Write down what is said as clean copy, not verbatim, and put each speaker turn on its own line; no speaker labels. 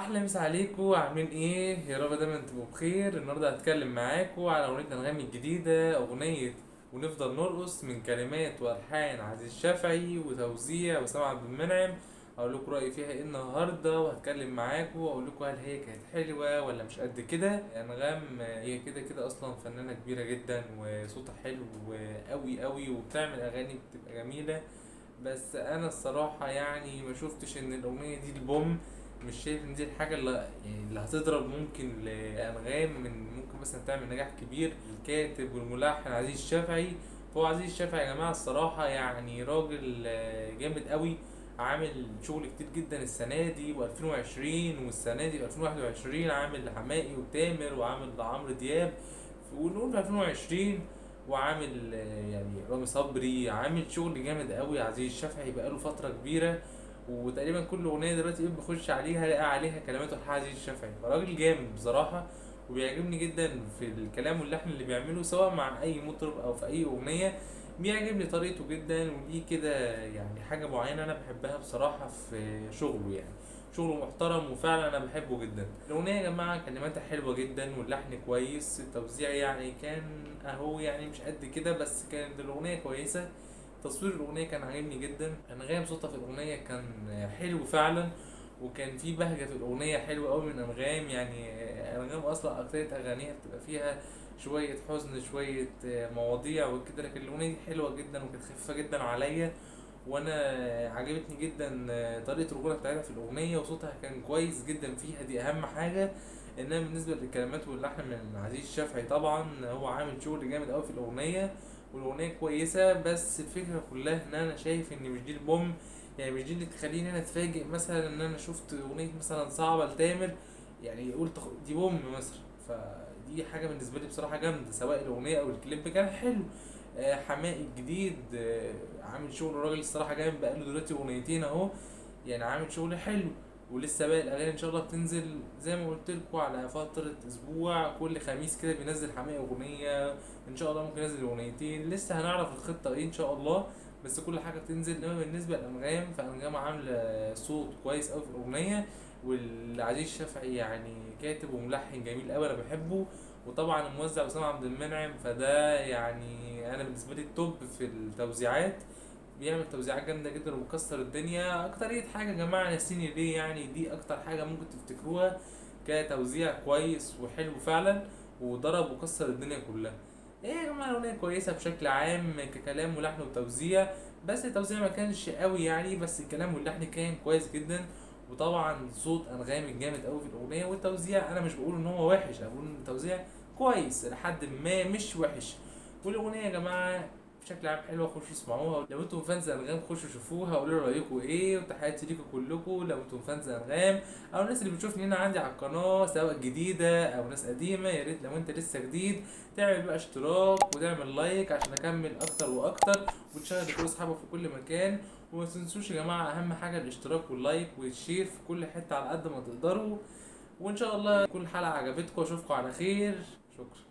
احلى مسا عليكم، عاملين ايه؟ يا رب دايما تبقوا بخير. النهارده هتكلم معاكم على اغنية انغام الجديده، اغنية ونفضل نرقص، من كلمات والحان عزيز شافعي وتوزيع وسام عبد المنعم. هقول لكم رايي فيها ايه النهارده، وهتكلم معاكم واقول لكم هل هي كانت حلوة ولا مش قد كده. انغام هي كده كده اصلا فنانة كبيرة جدا وصوتها حلو قوي قوي، وبتعمل اغاني بتبقى جميله، بس انا الصراحة يعني ما شفتش ان الاغنية دي البوم. مش شايف ان دي الحاجة اللي هتضرب ممكن لانغام، من ممكن مثلا تعمل نجاح كبير. الكاتب والملحن عزيز الشافعي، هو عزيز الشافعي يا جماعة الصراحة يعني راجل جامد قوي، عامل شغل كتير جدا السنة دي و2020، والسنة دي 2021 عامل حماقي وتامر، وعامل عمرو دياب، ونقول في 2020، وعامل يعني رامي صبري، عامل شغل جامد قوي. عزيز الشافعي بقاله فترة كبيرة، وتقريبا كل اغنية دلوقتي ايه بخش عليها الاقي عليها كلمات والحان عزيز الشافعي. فراجل جامد بصراحة، وبيعجبني جدا في الكلام واللحن اللي بيعمله سواء مع اي مطرب او في اي اغنية. بيعجبني طريقته جدا، وليه كده يعني حاجة معينة انا بحبها بصراحة في شغله، يعني شغله محترم وفعلا انا بحبه جدا. الاغنية يا جماعة كلماتها حلوة جدا واللحن كويس، التوزيع يعني كان اهو يعني مش قد كده، بس كانت الاغنية كويسة. تصوير الاغنية كان عاجبني جدا، انغام صوتها في الاغنية كان حلو فعلا، وكان في بهجة في الاغنية حلوة قوي من انغام. يعني انغام اصلا اكترية اغانيها بتبقى فيها شوية حزن شوية مواضيع وكده، لكن الاغنية دي حلوة جدا وكانت خفيفة جدا عليا، وانا عجبتني جدا طريقه الغنى بتاعتها في الاغنية، وصوتها كان كويس جدا فيها، دي اهم حاجة. انما بالنسبة للكلمات واللحن من عزيز الشافعي طبعا هو عامل شغل جامد قوي في الاغنية، والاغنية كويسة، بس الفكرة كلها ان انا شايف ان مش دي البوم، يعني مش دي اللي تخليني انا اتفاجئ مثلا ان انا شفت اغنية مثلا صعبة لتامر، يعني قلت دي بوم مثلا. فدي حاجة بالنسبة لي بصراحة جامدة، سواء الاغنية او الكليب كان حلو. حماقي الجديد عامل شغل الراجل الصراحة جامد، بقاله دلوقتي اغنيتين اهو، يعني عامل شغل حلو، ولسه باقي الاغاني ان شاء الله بتنزل زي ما قلت لكم على فترة اسبوع، كل خميس كده بينزل حماقي اغنية، ان شاء الله ممكن ينزل اغنيتين، لسه هنعرف الخطة ايه ان شاء الله، بس كل حاجة بتنزل. انما بالنسبة لانغام، فانغام عامله صوت كويس قوي في الاغنية، والعزيز الشافعي يعني كاتب وملحن جميل قوي انا بحبه، وطبعا الموزع اسامة عبد المنعم، فده يعني انا بالنسبة لي ال top في التوزيعات، بيعمل توزيعات جامدة جدا وبيكسر الدنيا. اكتريه حاجة يا جماعة ناسيني ليه، يعني دي اكتر حاجة ممكن تفتكروها كتوزيع كويس وحلو فعلا، وضرب وكسر الدنيا كلها. ايه يا جماعة الاغنية كويسة بشكل عام ككلام ولحن وتوزيع، بس التوزيع ما كانش قوي يعني، بس الكلام واللحن كان كويس جدا، وطبعا صوت انغام الجامد قوي في الاغنية. والتوزيع انا مش بقول ان هو وحش، انا بقول ان التوزيع كويس لحد ما مش وحش. والاغنية يا جماعة بشكل عام حلوة، خشوا اسمعوها، لو انتم fans انغام خشوا شوفوها وقولوا رايكم ايه، وتحياتي ليكم كلكم لو انتم fans انغام او الناس اللي بتشوفني هنا عندي على القناة سواء جديدة او ناس قديمة. يا ريت لو انت لسه جديد تعمل بقى اشتراك وتعمل like عشان اكمل اكتر واكتر، وتشغل لكل اصحابك في كل مكان. وما تنسوش يا جماعة اهم حاجة الاشتراك وال like وال share في كل حتة على قد ما تقدروا، وان شاء الله تكون الحلقة عجبتكم، واشوفكم على خير. شكرا.